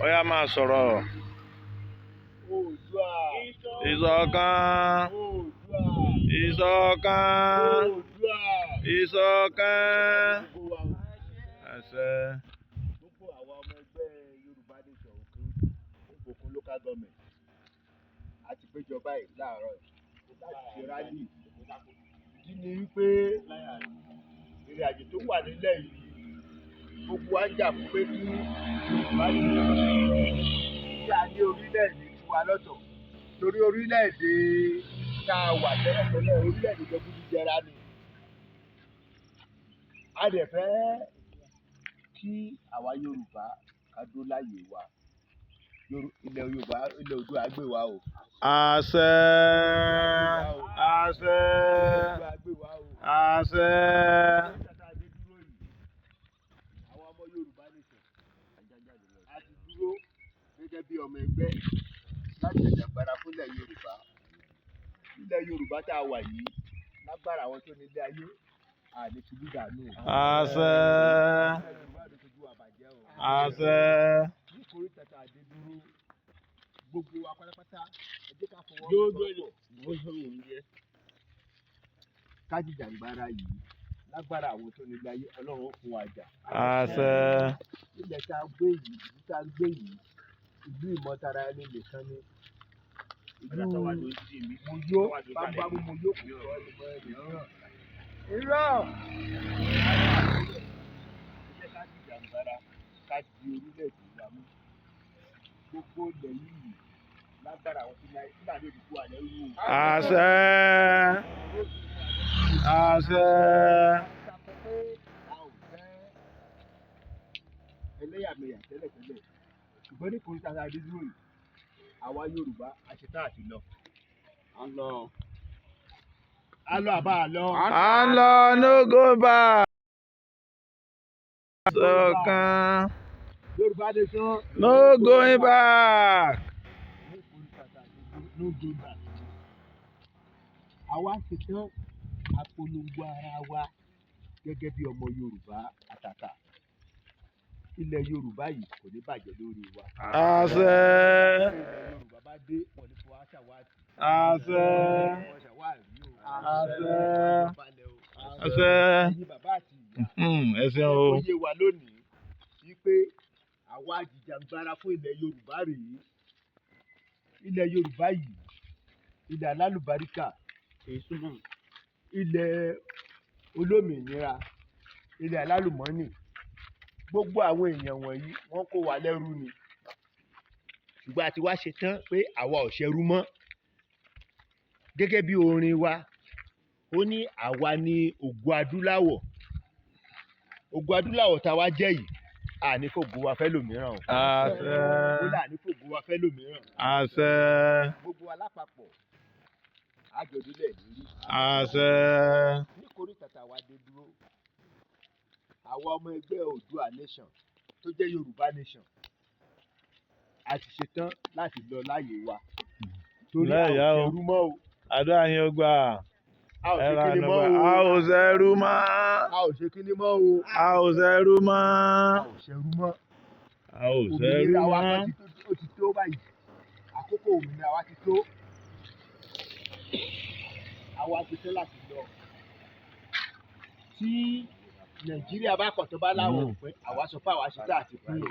Ó yá, máa sọ̀rọ̀. Oòduà. Ìṣọ̀kan. Oòduà. Ìṣọ̀kan. Oòduà. Ìṣọ̀kan. Gbogbo wa o. Àṣẹ. Gbogbo àwa ọmọ ẹgbẹ́ Yorùbá Nation Òkè Òkun Local Government a ti péjọ báyìí láàárọ̀ yìí láti ṣe rally. Ìdí ni wípé ìrìn àjò tó wà nílẹ̀ yìí, gbogbo wa ń jà fún pé kí Yorùbá Nation, kí a ní orílẹ̀-èdè tiwa lọ́tọ̀, torí orílẹ̀-èdè tá a wà tẹ́lẹ̀tẹ́lẹ̀, orílẹ̀-èdè jẹgúdújẹrá ni. A dẹ̀ fẹ́ kí àwa Yorùbá ká dúró láàyè wa. Ilẹ̀ Yorùbá, ilẹ̀ Oòduà gbè wá o. Àṣẹ. Àṣẹ. Ilẹ̀ Oòduà gbè wá o. Àṣẹ. Nígbà tá a dé dúró yìí, àwọn ọmọ Yorùbá Nation a ti dúró gẹ́gẹ́ bí ọmọ ẹgbẹ́ láti jàjàgbara fúnlẹ̀ Yorùbá. Ilẹ̀ Yorùbá tá a wà yìí, lágbára àwọn tó ní ilé ayé, àní ṣubú dànù o. Àṣẹ. Ilẹ̀ Yorùbá ò ní fojú wa bàjẹ́ o. Àṣẹ. Ní ìkóríta tá a dé dúró, gbogbo wa pátápátá, ẹ jẹ́ ká fọwọ́ sowọ́pọ̀ ká jìjàgbara yìí. Lágbára àwọn tó ní ilé ayé, Ọlọ́run ó fún wa jà. Àṣẹ. Ilẹ̀ tá a gbé yìí, ìlú tá a gbé yìí, ìlú ìmọ̀tara ẹni nìkan ni. Ìlú mo yó bámúbámú, mo yó, kò tọ́ ẹni mọ́ ẹni ràn. Irọ́. Ẹ jẹ́ ká jìjàgbara, ká di orílẹ̀-èdè wa mú. Gbogbo ilẹ̀ yìí, lágbára àwọn tó ní ayé, Fúlàní ò ní kó wa lẹ́rú o. Àṣẹ. Àṣẹ. Sọ pé a ò fẹ́ ẹlẹ́yàmẹ̀yà tẹ́lẹ̀tẹ́lẹ̀, ṣùgbọ́n ní kòríta tá a dé dúró yìí, àwa Yorùbá a ṣetán àti lọ. À ń lọ. A lọ àbá a lọ. À ń lọ, no go back. Ìṣọ̀kan. Yorùbá Nation. No going back. Ní kòríta tá a dé dúró, no going back. Àwa ṣetán apolongo ara wa gẹ́gẹ́ bí ọmọ Yorùbá àtàtà. Ilẹ̀ Yorùbá yìí kò ní bàjẹ́ lórí wa. Àṣẹ. Ilẹ̀ Yorùbá bá dé, wọ́n ní fọwọ́ ṣàwátì. Àṣẹ. Wọ́n ṣàwárí o. Àṣẹ. Balẹ̀ o. Àṣẹ. Ẹ̀yin bàbá àti ìyá, Ẹ ṣeun o. ó yé wa lónìí wípé àwa jìjàgbara fún ilẹ̀ Yorùbá rèé. Ilẹ̀ Yorùbá yìí, ilẹ̀ alálùbáríkà, ilẹ̀ olómìnira, ilẹ̀ alálùmọ́nì. Gbogbo àwọn èèyàn wọ̀nyí, wọ́n kó wa lẹ́rú ni, ṣùgbọ́n a ti wá ṣe tán pé àwa ò ṣẹrú mọ́. Gẹ́gẹ́ bí orin wa, ó ní àwa ní ògo adúláwọ̀. Ògo adúláwọ̀ tá a wá jẹ́ yìí, àní fògo wa fẹ́ lòmíràn o. Àṣẹ. Ó là ní fògo wa fẹ́ lòmíràn. Àṣẹ. Gbogbo wa lápapọ̀, àjọ̀dúnlẹ̀ lérí. Àṣẹ. Ní kòríta tá a wá dé dúró, àwa ọmọ ẹgbẹ́ Oòduà Nation tó jẹ́ Yorùbá Nation, a ti ṣetán láti lọ láàyè wa, torí a ò Lẹ́yà o. ṣẹrú mọ́ o. Àdúrà yín ó gbà. A ò Ẹ ṣe ra kíni àánú mọ́ gbà. o. A ò ṣẹrú mọ́. A ò ṣe kíni mọ́ o. A ò ṣẹrú mọ́. A ò ṣẹrú mọ́. A ò ṣẹrú Òmìnira wa mọ́. kan ti tó, ó ti tó báyìí. Àkókò òmìnira wa ti tó. Àwa ti tó láti lọ. Tí Nàìjíríà bá kọ̀, tó bá láwọn ò pé, àwa sọ pé àwa ṣe tá àti kúrò.